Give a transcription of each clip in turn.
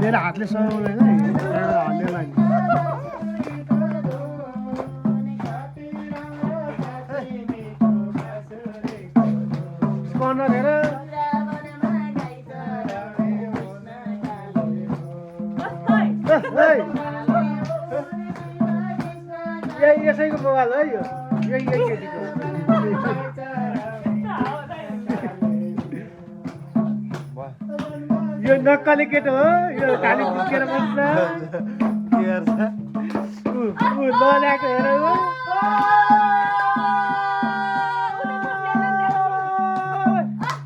मेरो हातले समाउँदैन हल्लेलाई कर्नर हेर यसैको मोबाइल है यो यही केटीको यो नक्कली केटो हो यो खाली बुकेर बस्छ नल्याएको हेर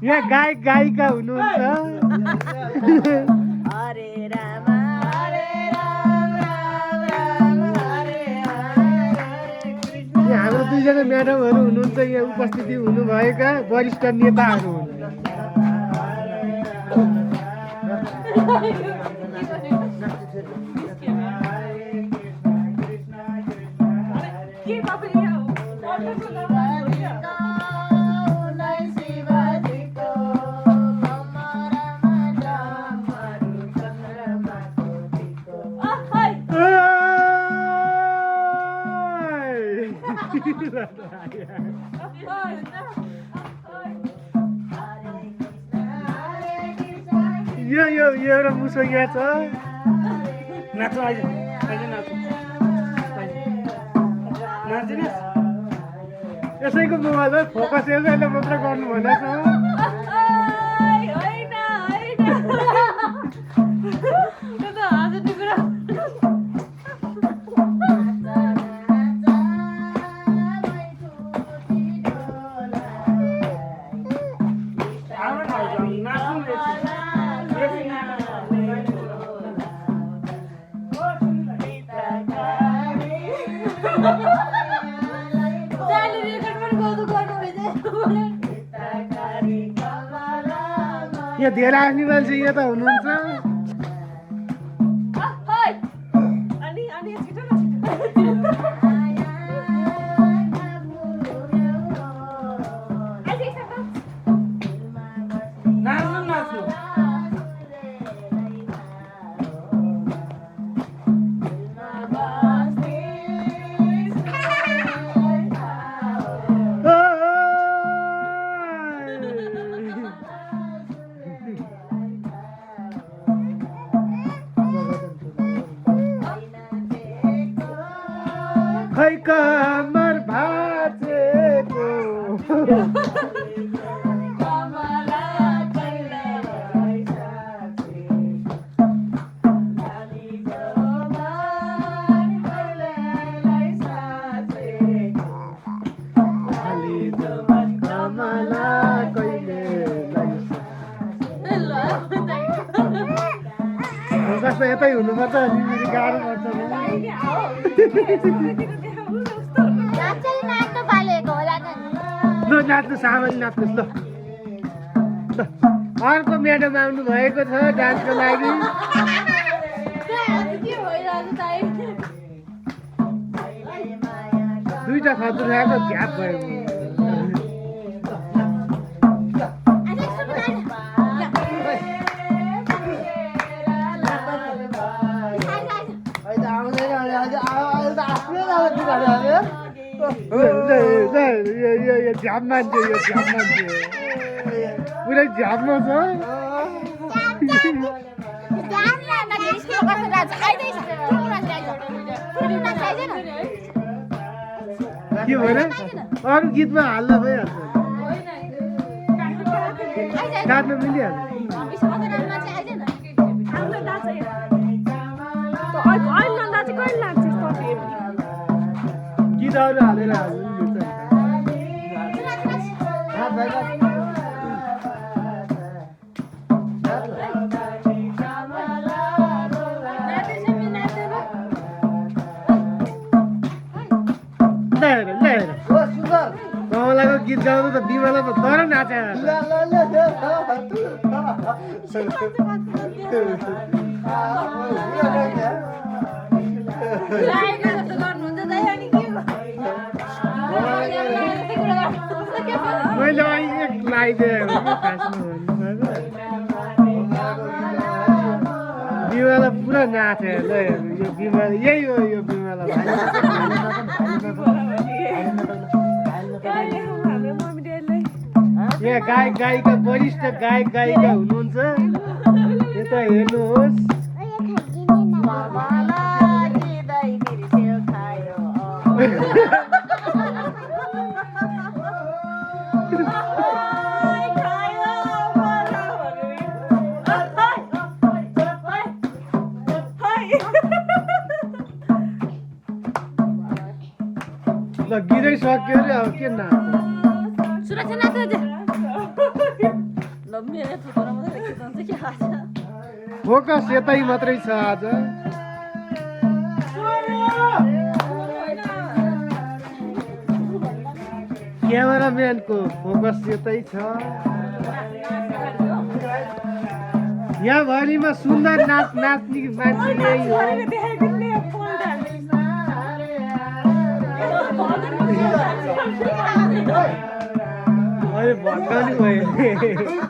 यहाँ गायक गायिका हुनुहुन्छ हाम्रो दुईजना म्याडमहरू हुनुहुन्छ यहाँ उपस्थिति हुनुभएका वरिष्ठ नेताहरू हुन् यो एउटा मुसो यहाँ छ नाच्नु आइज नाच्दिनुहोस् यसैको मोबाइल हो फोकस यसैले मात्र गर्नु भनेको यहाँ धेरै आफ्नै मान्छे यहाँ त हुनुहुन्छ खै कमर भाँचेको कस्तो यतै हुनुपर्छ अनि गाह्रो पर्छ ल नाच्नु सामान्य नाच्नुहोस् ल अर्को म्याडम आउनु भएको छ डान्सको लागि दुईटा खतुराको झ्याप भयो झ्याप मान्छे यो झ्याप मान्छे पुरै झ्यापमा छ के भएर अरू गीतमा हाल्दा भइहाल्छ गाड्न मिलिहाल्छ गीतहरू हालेर कमलाको गीत गाउनु त बिमला त तर नाचे मैले एक लगाइदिएँ बिमाला पुरा नाच्यो ल हेर्नु यो बिमाला यही हो यो बिमाला यहाँ गायिका वरिष्ठ गायिका हुनुहुन्छ यता हेर्नुहोस् ल गीतै सक्यो अरे अब के नाच्छ फोकस यतै मात्रै छ आज क्यामेराम्यानको फोकस यतै छ यहाँ भरिमा सुन्दर नाच्ने मान्छे यही हो अरे भट्टानी भयो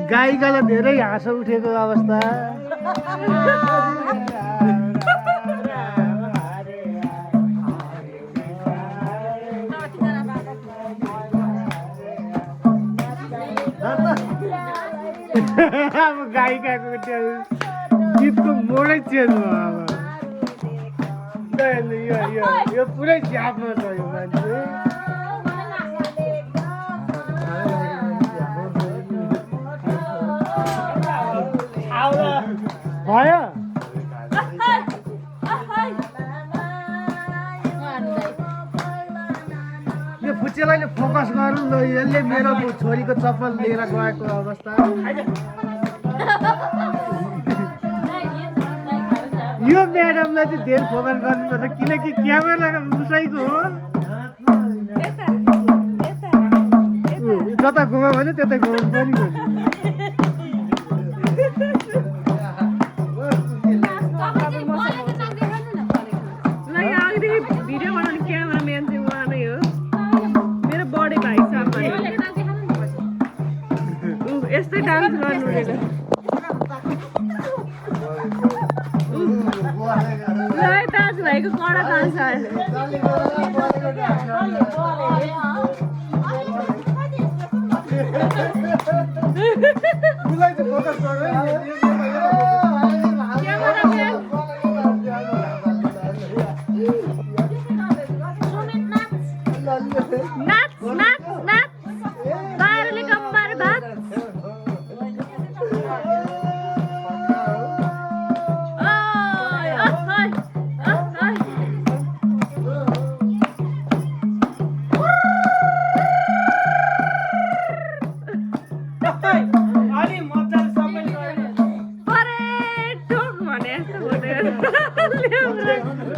गायिकालाई धेरै हाँसो उठेको अवस्था अब गायिकाको गीतको मोडै चेन्ज भयो अब यो पुरै च्याप्न छ यो मान्छे भयो यो फुच्चेलाई फोकस गरौँ न यसले मेरो छोरीको चप्पल लिएर गएको अवस्था यो म्याडमलाई चाहिँ धेरै फोकस गर्नुपर्छ किनकि क्यामेरा उसैको हो जता घुमा भने त्यतै घुमाउनु पनि भिडियो बनाउने क्यामेराम्यान चाहिँ उहाँ नै हो मेरो बडी भाइ साहब यस्तै डान्स गर्नु दाजुभाइको कडा डान्स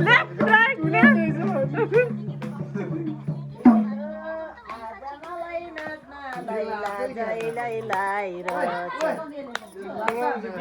left, right, left.